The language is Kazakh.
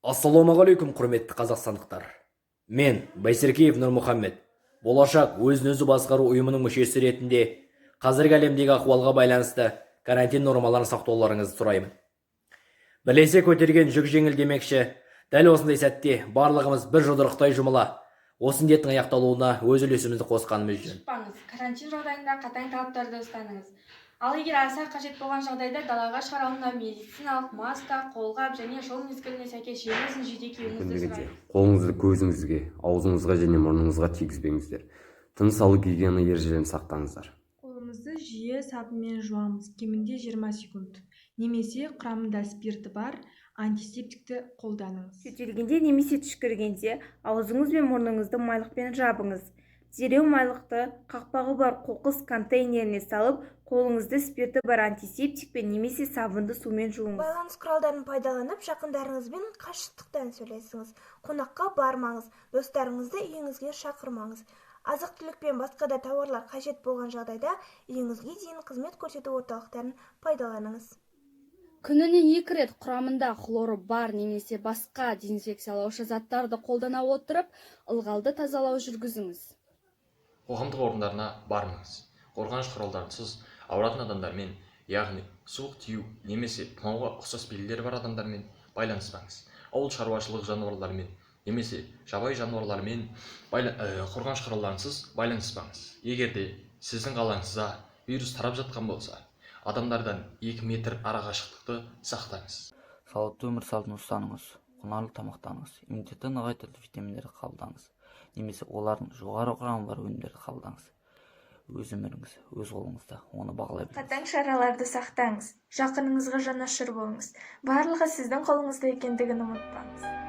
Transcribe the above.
Ассалаумағалейкум, құрметті қазақстандықтар! Мен, Байсеркеев Нұрмұхаммед, Болашақ өзін өзі басқару ұйымының мүшесі ретінде қазіргі әлемдегі ахуалға байланысты карантин нормаларын сақтауларыңызды сұраймын. Бірлесе көтерген жүк жеңіл демекші, дәл осындай сәтте барлығымыз бір жұдырықтай жұмыла, осы індеттің аяқталуына өз үлесімізді қосқанымыз жөн. Шықпаңыз. Карантин жағдайында қатаң талаптарды ұстаныңыз. Ал егер аса қажет болған жағдайда далаға шығар алдында медициналық маска, қолғап және жыл мезгіліне сәйкес жеңі ұзын жейде киюіңізді Мүмкіндігінше сұраймыз. қолыңызды көзіңізге, аузыңызға және мұрныңызға тигізбеңіздер. Тыныс алу гигиена ережелерін сақтаңыздар. Қолымызды жиі сабынмен жуамыз, кемінде 20 секунд, немесе құрамында спирті бар антисептикті қолданыңыз. Жөтелгенде немесе түшкіргенде аузыңыз бен мұрныңызды майлықпен жабыңыз. Дереу майлықты қақпағы бар қоқыс контейнеріне салып, қолыңызды спирті бар антисептикпен немесе сабынды сумен жуыңыз. Байланыс құралдарын пайдаланып, жақындарыңызбен қашықтықтан сөйлесіңіз. Қонаққа бармаңыз, достарыңызды үйіңізге шақырмаңыз. Азық-түлік пен басқа да тауарлар қажет болған жағдайда үйіңізге дейін қызмет көрсету орталықтарын пайдаланыңыз. Күніне екі рет құрамында хлоры бар немесе басқа дезинфекциялаушы заттарды қолдана отырып, ылғалды тазалау жүргізіңіз. Қоғамдық орындарына бармаңыз. Қорғаныш құралдарынсыз ауыратын адамдармен, яғни суық тию немесе тұмауға ұқсас белгілері бар адамдармен байланыспаңыз. Ауыл шаруашылығы жануарларымен немесе жабайы жануарлармен қорғаныш құралдарынсыз байланыспаңыз. Егер де сіздің қалаңызда вирус тарап жатқан болса, адамдардан 2 метр арақашықтықты сақтаңыз. Салауатты өмір салтын ұстаныңыз, құнарлы тамақтаныңыз, иммунитетті нығайтатын витаминдерді қабылдаңыз немесе олардың жоғары құрамы бар өнімдерді қабылдаңыз. Өз өміріңіз өз қолыңызда, оны бағалай біліңіз. Қатаң шараларды сақтаңыз, жақыныңызға жанашыр болыңыз. Барлығы сіздің қолыңызда екендігін ұмытпаңыз.